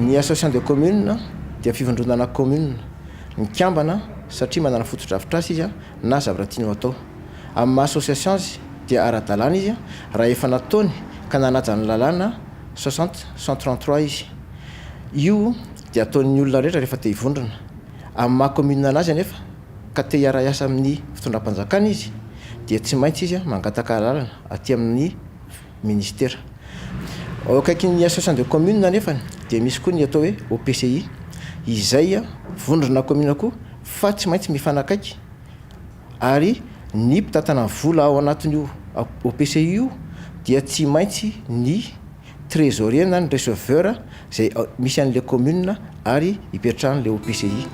Ny association de commune dia fivondronana commune mikambana satria manana fotodrafitrasa izy na zavatra tiany ho atao. Amin'ny maha association azy dia ara-dalàna izy raha efa nataony ka nanaja ny lalàna 60 133 izy. Io dia ataon'ny olona rehetra rehefa te hivondrona. Amin'ny maha commune anazy anefa ka te hiara-hiasa amin'ny fitondram-panjakana izy dia tsy maintsy izy mangataka alalana aty amin'ny ministera. Ao akaikin'ny association de commune anefa dia misy koa ny atao hoe OPCI izay vondrona commune koa fa tsy maintsy mifanakaiky ary ny mpitantana vola ao anatin'io OPCI io dia tsy maintsy ny trésorier na ny receveur izay misy an'ilay commune ary ipetrahan'ilay OPCI.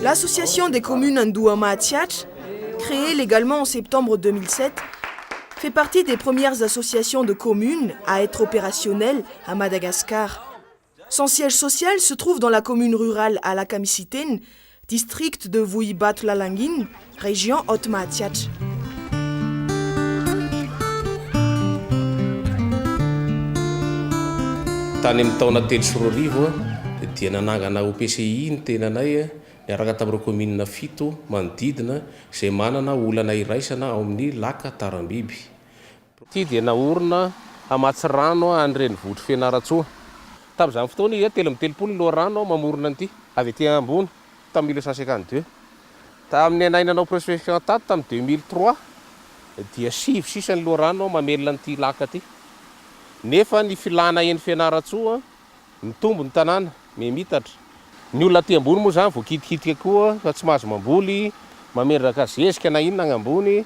L'Association des communes Andohamahatsiatra, créée légalement en septembre 2007, fait partie des premières associations de communes à être opérationnelles à Madagascar. Son siège social se trouve dans la commune rurale Alakamisiteny, district de Vohibato-Lalangina, région Haute-Mahatsiatra. Tany amin'ny taona 2003 dia nanangana OPCI ny tenanay niaraka tamin'ireo kaominina fito manodidina izay manana olana iraisana ao amin'ny Lac Tarambiby. Ity dia naorina hamatsy rano any renivohitr'i Fianarantsoa. Tamin'izany fotoana izy 33 ny loharano mamorona an'ity, avy aty ambony, tamin'ny 1952. Tamin'ny anay nanao prospection tato tamin'ny 2003 dia sivy sisa ny loharano mamelona an'ity lac ity. Nefa ny filana eny Fianarantsoa mitombo ny tanàna, miha-mitatra. Ny olona aty ambony moa izany voakitikitika koa fa tsy mahazo mamboly, mamendraka zezika na inona agny ambony.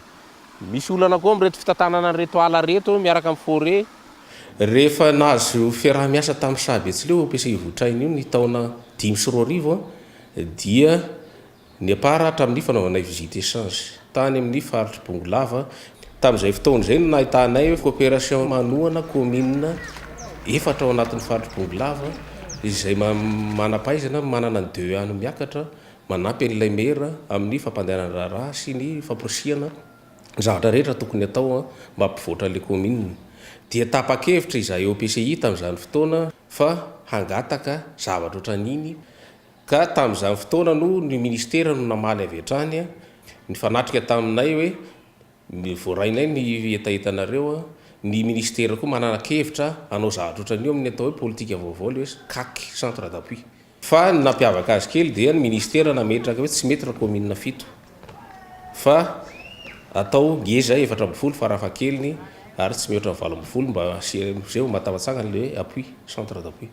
Misy olana koa amin'ireto fitantanana an'ireto ala ireto miaraka amin'ny forêt. Rehefa nahazo fiaraha-miasa tamin'ny Saha Betsileo OPC Ivohitraina io ny taona 2005 dia niampara hatramin'ny fanaovanay visite échange tany amin'ny faritr'i Bongolava. Tamin'izay fotoana izay no nahitanay hoe coopération manohana kaominina efatra ao anatin'ny faritr'i Bongolava izay manam-pahaizana manana ny DEA no miakatra manampy an'ilay maire amin'ny fampandehanan-draharaha sy ny famporisihana ny zavatra rehetra tokony atao mba hampivoatra ilay kaominina. Dia tapa-kevitra izahay OPCI tamin'izany fotoana fa hangataka zavatra ohatran'iny ka tamin'izany fotoana no ny ministera no namaly avy hatrany nifanatrika taminay hoe voarainay ny hetahetanareo, ny ministera koa manana-kevitra hanao zavatra ohatran'io amin'ny atao hoe politika vaovao ilay hoe CAC, centre d'appui. Fa ny nampiavaka azy kely dia ny ministera nametraka hoe tsy mety raha kaominina fito fa atao ngeza 14 farafahakeliny ary tsy mihoatra ny 18 mba zay vao mahatafatsangana ilay hoe appui, centre d'appui.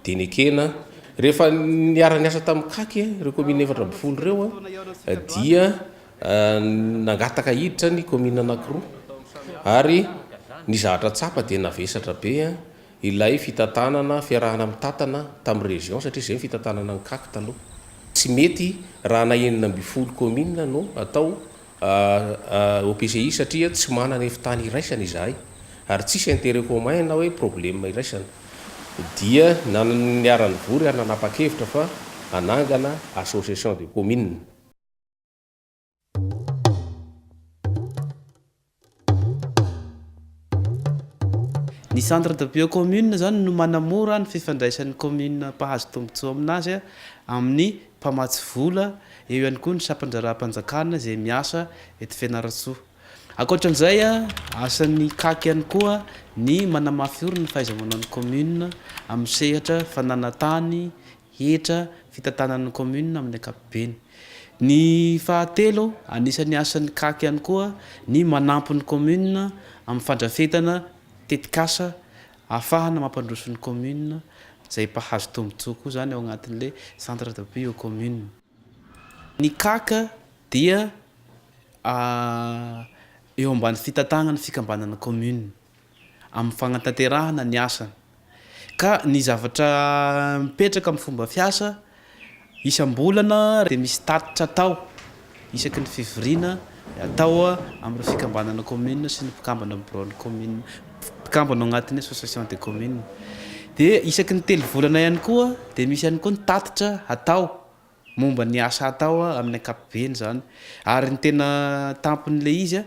Dia nekena. Rehefa niara-niasa tamin'ny CAC ireo kaominina 14 ireo dia nangataka hiditra ny kaominina anankiroa ary ny zavatra tsapa dia navesatra be Ilay fitantanana, fiarahana mitantana tamin'ny région satria izay ny fitantanana ny cac taloha. Tsy mety raha na 16 communes no atao OPCI satria tsy manana efi-tany iraisana izahay ary tsisy intérêt commun na hoe problème iraisana. Dia niara-nivory ary nanapa-kevitra fa hanangana association de communes. Ny centre de bio commune zany no manamora ny fifandraisan'ny commune mpahazo tombontsoa aminazy amin'ny mpamatsy vola, eo ihany koa ny sampan-draharaham-panjakana izay miasa eto Fianarantsoa. Ankoatran'izay, asan'ny CAC ihany koa ny manamafy orina ny fahaiza-manaon'ny commune amin'ny sehatra fananan-tany, hetra, fitantanan'ny commune amin'ny ankapobeny. Ny fahatelo, anisan'ny asan'ny CAC ihany koa ny manampy ny commune amin'ny fandrafetana tetikasa ahafahana mampandroso ny commune izay mpahazo tombontsoa koa izany ao anatin'ilay centre d'appui aux communes. Ny CAC dia eo ambany fitantanan'ny fikambanana commune. amin'ny fagnatanterahana ny asany. Ka ny zavatra mipetraka amin'ny fomba fiasa, isam-bolana dia misy tatitra atao isaky ny fivoriana atao amin'ireo fikambanana commune sy ny mpikambana amin'ny biraon'ny commune, mpikambana ao anatin'ny association des communes. Dia isaky ny telo volana ihany koa dia misy ihany koa ny tatitra atao. momba ny asa atao amin'ny ankapobeny izany. Ary ny tena tampon'ilay izy,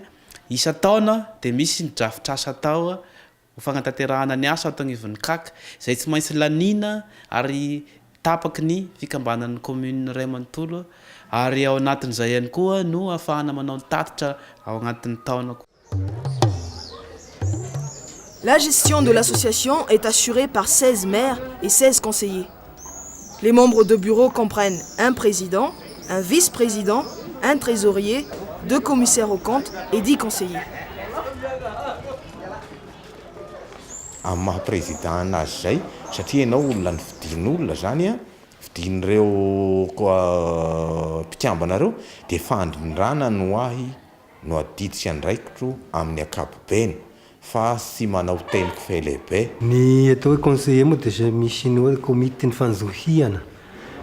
isan-taona dia misy ny drafitr'asa atao ho fanatanterahana ny asa ato anivon'ny CAC, izay tsy maintsy laniana ary tapaky ny fikambanan'ny commune iray manontolo, ary ao anatin'izay ihany koa no ahafahana manao ny tatitra ao anatin'ny taona koa. La gestion de l'association est assurée par 16 maires et 16 conseillers. Les membres de bureau comprennent un président, un vice-président, un trésorier, deux commissaires aux comptes et 10 conseillers. Amin'ny maha président anazy zay, satria ianao olona nofidin'olona zany a, fidin'ireo mpikambana reo, de fandrindrana no ahy no adidy sy andraikitro amin'ny ankapobeny fa tsy manao teniko fe lehibe. Ny atao hoe conseiller moa dia izay misy ny hoe komitin'ny fanjohiana.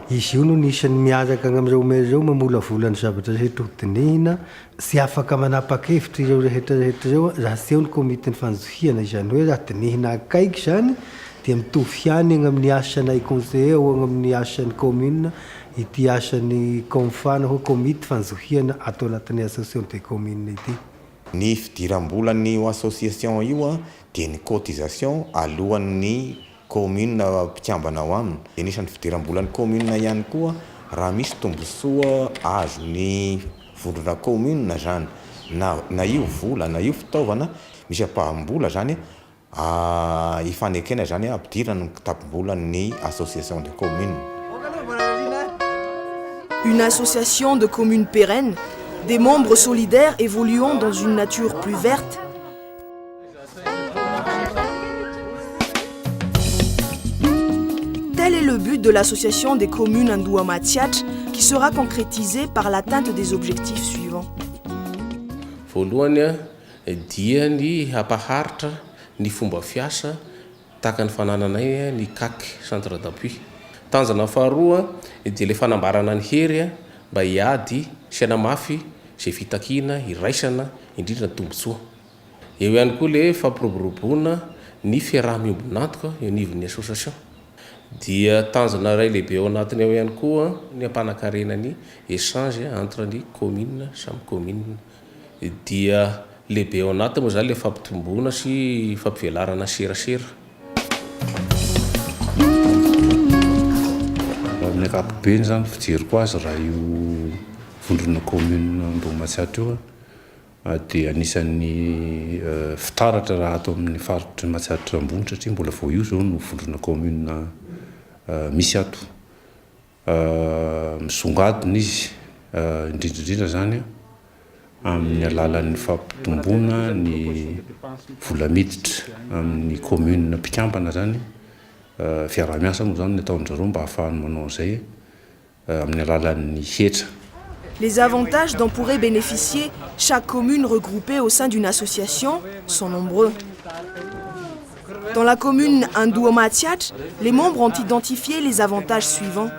Izy io no anisan'ny miaraka amin'ireo maire ireo mamolavola ny zavatra rehetra ho dinihina. Tsy afaka manapa-kevitra ireo rehetra rehetra ireo raha tsy eo ny komitin'ny fanjohiana. Izany hoe raha dinihina akaiky izany dia mitovy ihany agny amin'ny asanay conseiller ao agny amin'ny asan'ny commune ity asan'ny COMFA na hoe komity fanjohiana ato anatin'ny association des communes ity. Ny fidiram-bolan'io association io dia ny cotisation aloan'ny commune mpikambana ao aminy. Anisan'ny fidiram-bolan'ny commune ihany koa raha misy tombontsoa azon'ny vondrona commune izany na na io vola na io fitaovana, misy ampaham-bola izany Ifanekena izany hampidirana ny kitapom-bolan'ny association de communes. Une association de communes pérennes, des membres solidaires évoluant dans une nature plus verte, Tel est le but de l'association des communes Andohamatsiatra qui sera concrétisé par l'atteinte des objectifs suivants. Voalohany dia ny hampaharitra ny fomba fiasa tahaka ny fanananay ny CAC, Centre d'appui. Tanjona faharoa dia ilay fanambarana ny hery mba hiady sy hanamafy izay fitakiana iraisana indrindra ny tombontsoa. Eo ihany koa ilay fampiroboroboana ny fiaraha-miombon'antoka eo anivon'ny association. Dia tanjona iray lehibe ao anatiny ao ihany koa ny hampanakarena ny échange entre ny commune samy commune. Dia lehibe ao anatiny moa izany ilay fampitomboana sy fampivelarana serasera. Amin'ny ankapobeny izany fijeriko azy raha io vondrona commune Ambohimatsiatra io dia anisan'ny fitaratra raha ato amin'ny faritr'i Matsiatra Ambony satria mbola vao io izao no vondrona commune misy ato. Misongadina izy indrindra indrindra izany amin'ny alalan'ny fampitomboana ny vola miditra amin'ny commune mpikambana izany, fiaraha-miasa moa izany ny ataon-dry zareo mba ahafahany manao an'izay amin'ny alalan'ny hetra. Les avantages dont pourrait bénéficier chaque commune regroupée au sein d'une association sont nombreux. Dans la commune Andohamatsiatra, les membres ont identifié les avantages suivants.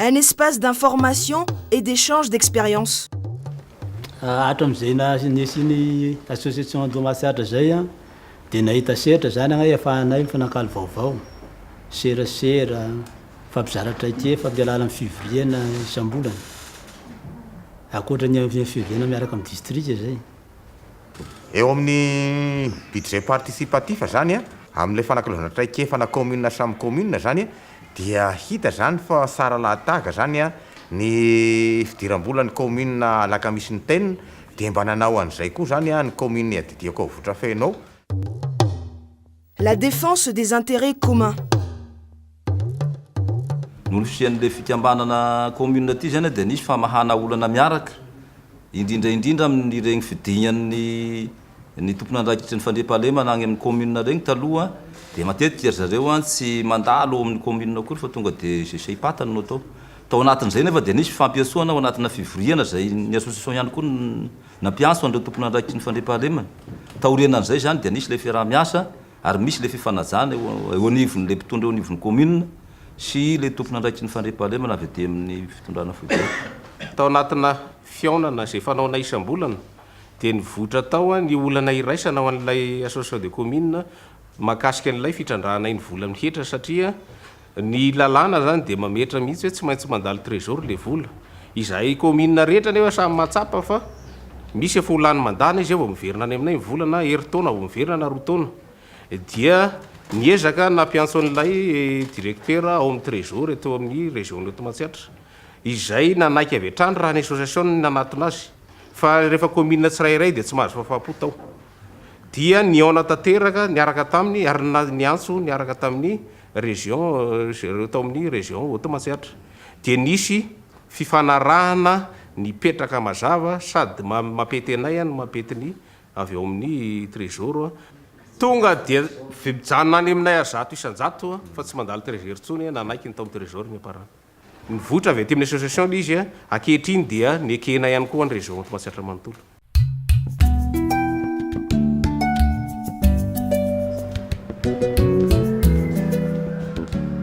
Un espace d'information et d'échange d'expériences. Hatramin'izay nisian'ny association Andohamatsiatra izay dia nahita sehatra izany ahay ahafahanay mifanakalo vaovao, serasera, mifampizara traikefa amin'ny alalan'ny fivoriana isam-bolana. Ankoatra ny fivoriana miaraka amin'ny distrika izay. Eo amin'ny budget participatif zany, amin'ilay fanakalozana traikefa na commune samy commune zany dia hita zany fa tsara lahataga zany ny fidiram-bolan'ny commune Alakamisy Niteny dia mba nanao an'izay koa zany ny commune iadidiako ao Votrafeno ao. La défense des intérêts communs. Noho ny fisian'ilay fikambanana commune ity izany dia nisy famahana olana miaraka, indrindra indrindra amin'ireny fidinan'ny ny tompon'andraikitry ny fandriampahalemana any amin'ny commune ireny taloha dia matetika ry zareo tsy mandalo ao amin'ny commune akory fa tonga dia izay saim-patany no atao. Tao anatin'izay nefa dia nisy fampiantsoana ao anatina fivoriana izay ny association ihany koa no nampiantso an'ireo tompon'andraikitry ny fandriampahalemana. Taorianan'izay izany dia nisy ilay fiaraha-miasa ary misy ilay fifanajana eo anivon'ilay mpitondra eo anivon'ny commune sy ilay tompon'andraikitry ny fandriampahalemana avy aty amin'ny fitondrana foibe. Tao anatina fihaonana izay fanaonay isam-bolana dia nivoitra tao ny olana iraisana ho an'ilay association de communes mahakasika an'ilay fitrandrahana iny vola amin'ny hetra satria. Ny lalàna zany dia mametra mihitsy hoe tsy maintsy mandalo trésor le vola. Izahay commune rehetra anefa samy mahatsapa fa misy efa ho lany mandana izy eo vao miverina any aminay ny vola na herintaona vao miverina na 2 taona. Dia niezaka nampiantso an'ilay directeur ao amin'ny trésor eto amin'ny région eto Matsiatra izay nanaiky avy hatrany raha ny association no nanatona azy fa rehefa commune tsirairay dia tsy mahazo fahafaham-po tao. Dia nihaona tanteraka niaraka taminy ary niantso niaraka tamin'ny région zareo tao amin'ny région Haute Matsiatra. Dia nisy fifanarahana nipetraka mazava sady mampety anay no mampety ny avy ao amin'ny trésor. Tonga dia mijanona any aminay 100% fa tsy mandalo trésor intsony, nanaiky ny tao amin'ny trésor ny aparany. Nivoitra avy aty amin'ny association ilay izy, ankehitriny dia nekena ihany koa ny région Haute Matsiatra manontolo.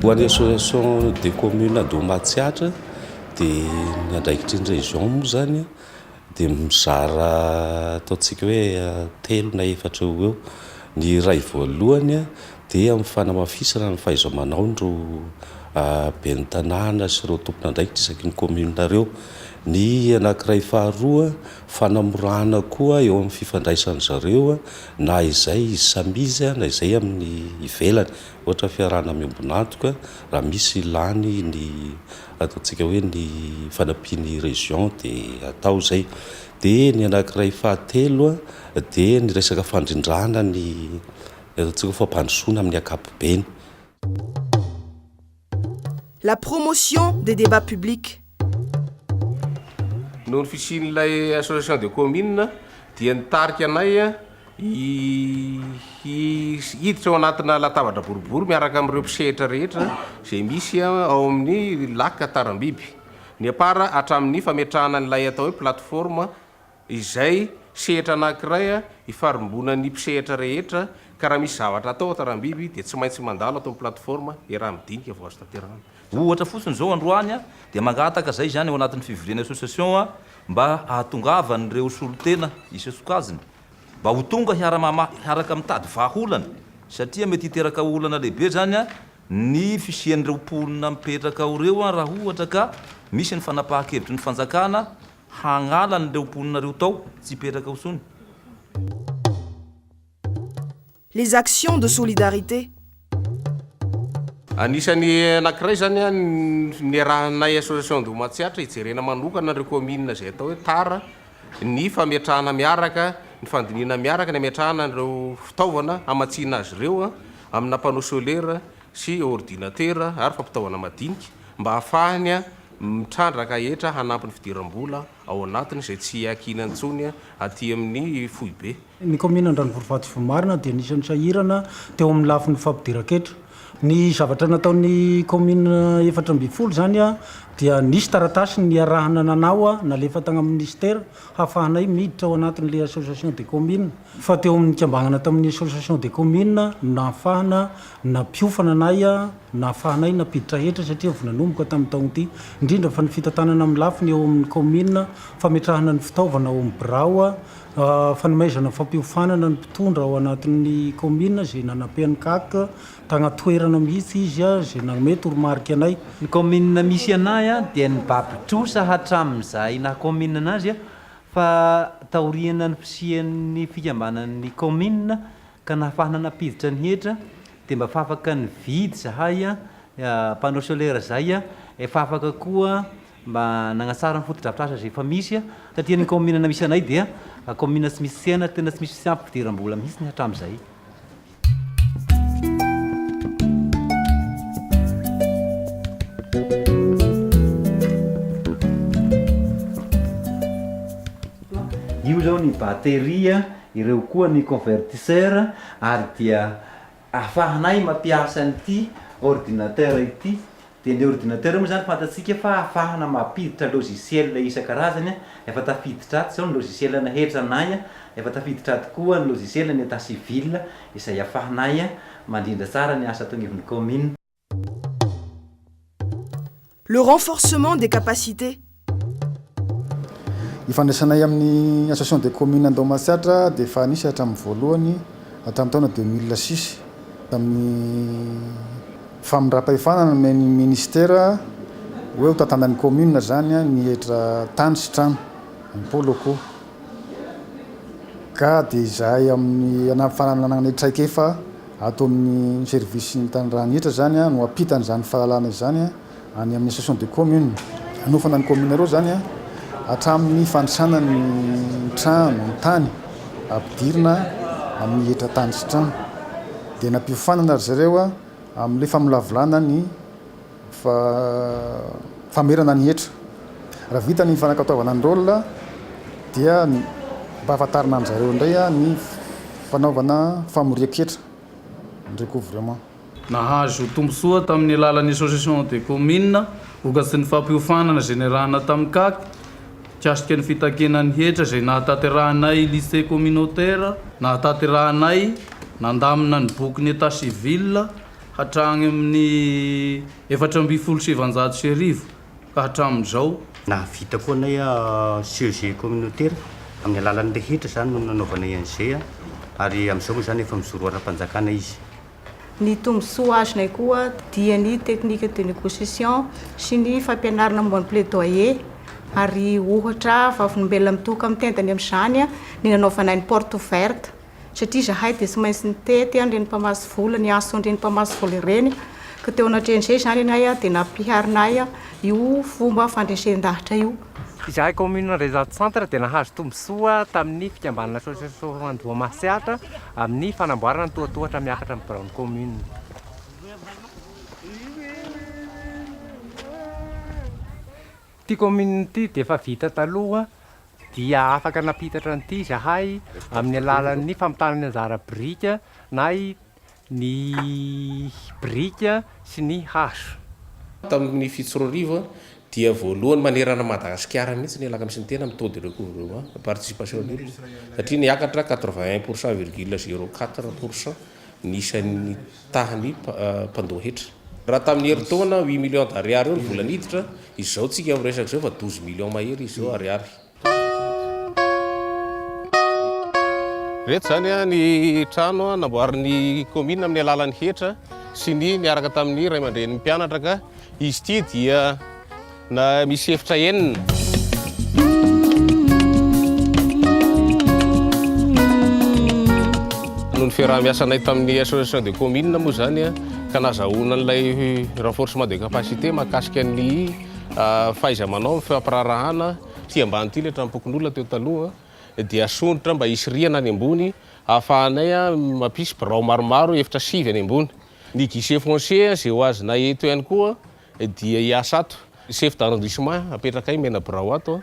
Ho an'ny association des communes Andoha Matsiatra dia ny andraikitry ny région moa izany dia mizara ataontsika hoe telo na efatra eo ho eo. Ny iray voalohany dia amin'ny fanamafisana ny fahaiza-manaon'ireo ben'ny tanàna sy ireo tompon'andraikitra isaky ny commune ireo. Ny anankiray faharoa, fanamorana koa eo amin'ny fifandraisan-dry zareo na izay izy samy izy na izay amin'ny ivelany. Ohatra fiarahana miombon'antoka raha misy lany ny ataontsika hoe ny fanampian'ny région dia atao izay. Dia ny anankiray fahatelo dia ny resaka fandrindrana ny ataontsika hoe fampandrosoana amin'ny ankapobeny. La promotion des débats publics. Noho ny fisian'ilay association de communes dia nitarika anay hiditra ao anatina latabatra boribory miaraka amin'ireo mpisehatra rehetra izay misy ao amin'ny lac Tarambiby. Niampara hatramin'ny fametrahana an'ilay atao hoe plateforme izay sehatra anankiray ifarimbonan'ny mpisehatra rehetra ka raha misy zavatra atao ao Tarambiby dia tsy maintsy mandalo ato amin'ny plateforme iaraha-midinika vao azo tanterahana. Ohatra fotsiny izao androany dia mangataka izay izany ao anatin'ny fivoriana association mba hahatongavan'ireo solontena isan-tsokajiny mba ho tonga hiara-mamaha hiaraka mitady vahaolana satria mety hiteraka olana lehibe izany ny fisian'ireo mponina mipetraka ao ireo raha ohatra ka misy ny fanapahan-kevitry ny fanjakana hagnala an'ireo mponina ireo tao tsy hipetraka ao intsony. Les actions de solidarité. Anisan'ny anankiray izany niarahanay association Andoha Matsiatra hijerena manokana ireo kaominina izay atao hoe tara ny fametrahana miaraka, ny fandinihana miaraka ny hametrahana ireo fitaovana hamatsiana azy ireo amina panneau solaire sy ordinatera ary fampitaovana madinika mba hahafahany mitrandraka hetra hanampy ny fidiram-bola ao anatiny izay tsy hiakiana intsony aty amin'ny foibe. Ny kaominina Andranovorivato Voamarina dia anisan'ny sahirana teo amin'ny lafiny fampidiran-ketra. Ny zavatra nataon'ny kaominina 14 izany dia nisy taratasy niarahana nanao nalefa tany amin'ny minisitera hahafahanay miditra ao anatin'ilay association des communes. Fa teo amin'ny nikambanana tamin'ny association des communes no nahafahana nampiofana anay, nahafahanay nampiditra hetra satria vao nanomboka tamin'ny taona ity. Indrindra fa ny fitantanana amin'ny lafiny eo amin'ny kaominina, fametrahana ny fitaovana ao amin'ny birao, Fanomezana fampiofanana ny mpitondra ao anatin'ny kaominina izay nanampian'ny CAC tany an-toerana mihitsy izy izay nanome toromarika anay. Ny kaominina misy anay dia nibaby trosa hatramin'izay naha kaominina anazy fa taorianan'ny fisian'ny fikambanan'ny kaominina ka nahafahana nampiditra ny hetra dia mba afaka nividy zahay panneau solaire zay, efa afaka koa Mba nagnatsara ny fotodrafitrasa izay efa misy satria ny kaominina misy anay dia kaominina tsy misy tsena, tena tsy misy tsy ampy fidiram-bola mihitsy hatramin'izay. Io zao ny batterie, ireo koa ny convertisseur ary dia ahafahanay mampiasa an'ity ordinateur ity Dia ny ordinateur moa izany fantatsika fa ahafahana mampiditra logiciel isan-karazany, efa tafiditra ato izao ny logiciel ana hetra anay, efa tafiditra ato koa ny logiciel ny état civil izay ahafahanay mandrindra tsara ny asa ato agnivon'ny commune. Le renforcement des capacités. Ifandraisanay amin'ny Association des communes Andao Matsiatra dia efa nisy hatramin'ny voalohany, hatramin'ny taona 2006, tamin'ny Famindram-pahefana nomen'ny Ministera hoe ho tantanan'ny commune izany ny hetra tany sy trano, impôts locaux. Ka dia izahay amin'ny fananana traikefa ato amin'ny service ny tanindràn'ny hetra izany no hampita an'izany fahalalana izany any amin'ny association de commune. Hanofana ny commune ireo izany hatramin'ny fanisana ny trano, ny tany ampidirina amin'ny hetra tany sy trano. Dia nampiofanana ry zareo amin'ilay famolavolana ny famerana ny hetra. Raha vita ny fanakatoavana ny rôle dia mba ahafantarana an-dry zareo indray ny fanaovana famorian-ketra, ny recouvrement. Nahazo tombontsoa tamin'ny alalan'ny Association des communes vokatry ny fampiofanana izay niarahana tamin'ny CAC mikasika ny fitakiana ny hetra izay nahatanterahanay lycée communautaire, nahatanterahanay nandamina ny bokin'ny état civil hatrany amin'ny 1914 ka hatramin'izao. Nahavita koa anay CEG communautaire amin'ny alalan'ny rehetra izany no nanaovanay an'izay ary amin'izao moa izany efa mijoro ara-panjakana izy. Ny tombontsoa azonay koa dia ny technique de négociation sy ny fampianarana momba ny plaidoyer ary ohatra vavolombelona mitohoka amin'ny tendany amin'izany ny nanaovanay ny porte ouverte satria izahay dia tsy maintsy nitety an'ireny mpamatsy vola, niantso an'ireny mpamatsy vola ireny ka teo anatrehan'izay izany ianay dia nampiharinay io fomba fandresen-dahatra io. Izahay kaominina Andraizato Centre dia nahazo tombontsoa tamin'ny fikambanana Association Andohamasiatra amin'ny fanamboarana ny tohatohatra miakatra amin'ny biraon'ny kaominina. Ity kaominina ity dia efa vita taloha dia afaka nampitatra an'ity izahay amin'ny alalan'ny famitana ny anjara biriky na ny biriky sy ny hazo. Tamin'ny 2007 dia voalohany manerana an'i Madagasikara mihitsy ny alakamisy ny tena amin'ny taux de recouvrement, participation ny olona, satria niakatra 81 pour cent virgule zéro quatre pour cent ny isan'ny tahan'ny mpandoa hetra. Raha tamin'ny herintaona huit millions d'ariary eo ny vola niditra, izao tsika miresaka izao fa 12 millions mahery izy izao ariary. Ireto izany ny trano namboarin'ny kaominina amin'ny alalan'ny hetra sy ny niaraka tamin'ny ray aman-drenin'ny mpianatra ka izy ity dia na misy efitra enina. Noho ny fiaraha-miasanay tamin'ny association de commune moa izany ka nazahoana an'ilay renforcement de capacité mahakasika ny fahaiza-manao amin'ny fampiraharahana. Ity ambany ity ilay tranom-pokonolona teo taloha dia asondrotra mba hisy rihana any ambony ahafahanay mampisy birao maromaro, efitra sivy any ambony. Ny guichet foncier izay ho azonay eto ihany koa dia hiasa ato. Ny chef d'arrondissement apetrakay omena birao ato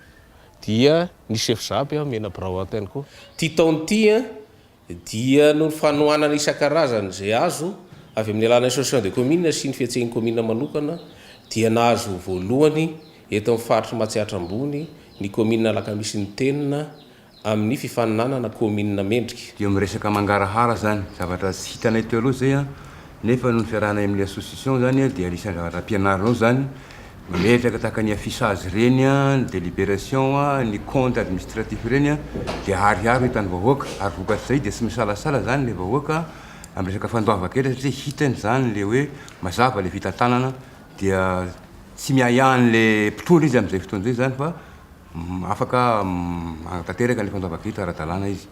dia ny chef zap omena birao ato ihany koa. Ity taona ity dia noho ny fanohanana isan-karazany izay azo avy amin'ny alalan'ny Association des communes sy ny fihetsehin'ny kaominina manokana dia nahazo voalohany eto amin'ny faritr'i Matsiatra Ambony ny kaominina Alakamisy Nitenina amin'ny fifaninanana kaominina mendrika. Dia miresaka mangarahara zany, zavatra tsy hitanay teo aloha zay an, nefa noho ny fiarahanay amin'ny association zany dia anisan'ny zavatra ampianarina ao zany, Mametraka tahaka ny affichage ireny, ny délibération, ny compte administratif ireny dia aharihary ho hitan'ny vahoaka ary vokatr'izay dia tsy misalasala izany ilay vahoaka amin'ny resaka fandoavan-ketra satria hitany izany ilay hoe mazava ilay fitantanana dia tsy miahiahy an'ilay mpitondra izy amin'izay fotoana izay izany fa afaka manatanteraka ilay fandoavan-ketra ara-dalàna izy.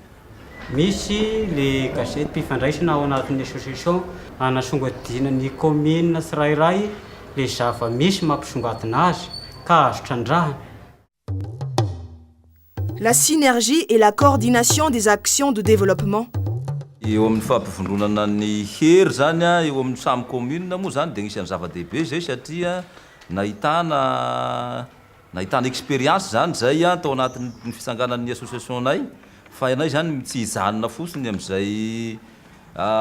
Misy le gazety mpifandraisana ao anatin'ny association anasongadinan'ny commune tsirairay le zava-misy mampisongadina azy ka azo trandrahana. La synergie et la coordination des actions de développement. Eo amin'ny fampivondronana ny hery izany eo amin'ny samy commune moa izany dia anisan'ny zava-dehibe izay satria nahitana Nahitana expérience izany izay tao anatin'ny fitsanganan'ny association-nay fa ianay izany tsy hijanona fotsiny amin'izay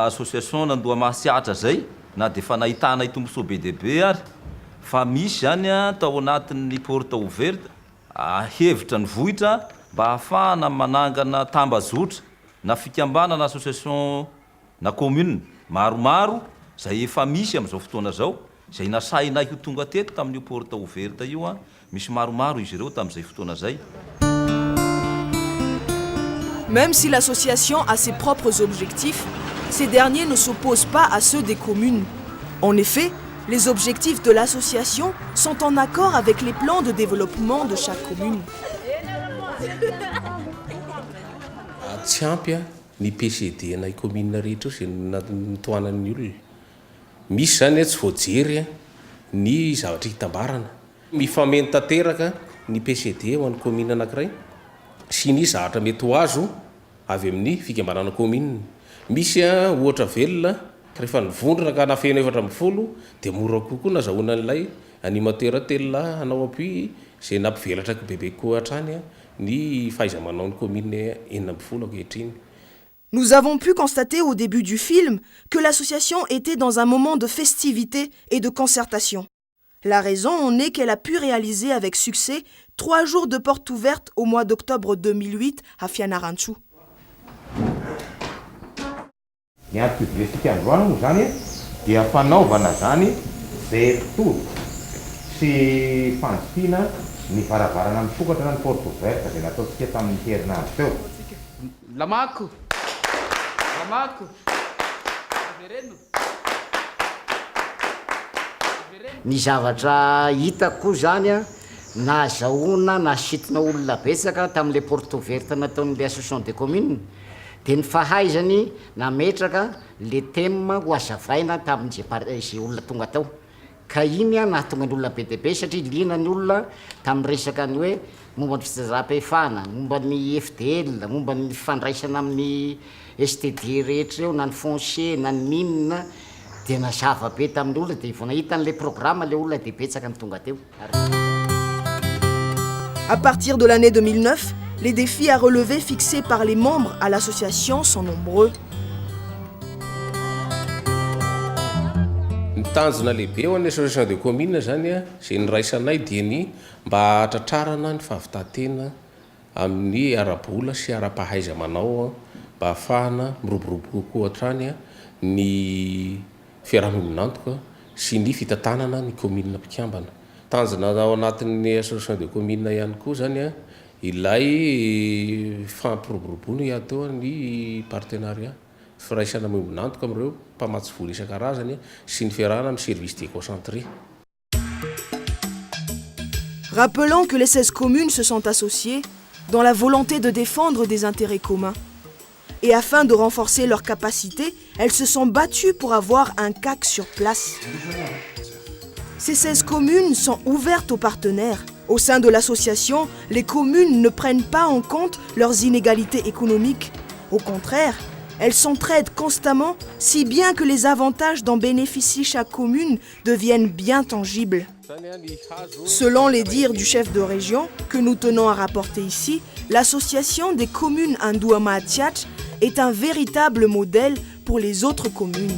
association nandoa-Mahatsiatra izay na dia efa nahitanay tombontsoa be dia be ary fa misy izany tao anatin'ny porte ouverte hevitra nivoitra mba hahafahana manangana tambajotra na fikambanana association na commune maromaro izay efa misy amin'izao fotoana izao, izay nasainay ho tonga teto tamin'io porte ouverte io, misy maromaro izy ireo tamin'izay fotoana izay. Même si l'association a ses propres objectifs, ces derniers ne s'opposent pas à ceux des communes. En effet, Les objectifs de l'association sont en accord avec les plans de développement de chaque commune. Tsy ampy ny PCD anay commune rehetra io izay notohanan'ny olona. Misy izany tsy voajery ny zavatra hitambarana. Mifameno tanteraka ny PCD ho an'ny commune anankiray sy ny zavatra mety ho azo avy amin'ny fikambanana commune. Misy ohatra velona rehefa nivondrona ka nafeno 14 dia mora kokoa nazahoana an'ilay animateur telo lahy hanao appui izay nampivelatra bebe kokoa hatrany ny fahaiza-manao ny commune 16 ankehitriny. Nous avons pu constater au début du film que l'association était dans un moment de festivité et de concertation. La raison en est qu'elle a pu réaliser avec succès 3 jours de porte ouverte au mois d'octobre 2008 à Fianarantsoa. Ny antom-pivoriantsika androany moa zany dia fanaovana zany ouverture sy fanjohiana ny varavarana misokatra na ny porte ouverte zay nataontsika tamin'ny herinandro teo. Lamako, lamako, avereno. Ny zavatra hitako koa zany a nahazahoana nasintona olona betsaka tamin'le porte ouverte nataon'le association des communes de ny fahaizany nametraka le thème ho azavaina tamin'zay par zay olona tonga tao, ka iny a nahatonga ny olona be deaibe satria liana ny olona tamin'ny resaka ny hoe momba ny fitsinjaram-pahefana, momba ny FDL, momba ny fandraisana amin'ny STD rehetra eo, na ny foncier na ny mine, de nazava be tamin'ny olona, de vao nahita an'le programme le olona de betsaka ny tonga teo. À partir de l'année 2009, les défis à relever fixés par les membres à l'association sont nombreux. Ny tanjona lehibe ho an'ny association de commune zany a zay niraisanay dia ny mba hahatratrarana ny fahavitan-tena amin'ny ara-bola sy ara-pahaiza manao mba ahafahana miroborobo kokoa hatrany ny fiaraha-miombon'antoka sy ny fitantanana ny commune mpikambana. Tanjona ao anatin'ny association de commune ihany koa zany a ilay fampiroboroboana ihany teo ny partenariat, firaisana miombon'antoka amin'ireo mpamatsy vola isan-karazany sy ny fiarahana amin'ny service déconcentré. Rappelons que les 16 communes se sont associées dans la volonté de défendre des intérêts communs. Et afin de renforcer leurs capacités, elles se sont battues pour avoir un CAC sur place. Ces 16 communes sont ouvertes aux partenaires. Au sein de l'association, les communes ne prennent pas en compte leurs inégalités économiques. Au contraire, elles s'entraident constamment, si bien que les avantages dont bénéficie chaque commune deviennent bien tangibles. Selon les dires du chef de région, que nous tenons à rapporter ici, l'association des communes Andohamahatsiatra est un véritable modèle pour les autres communes.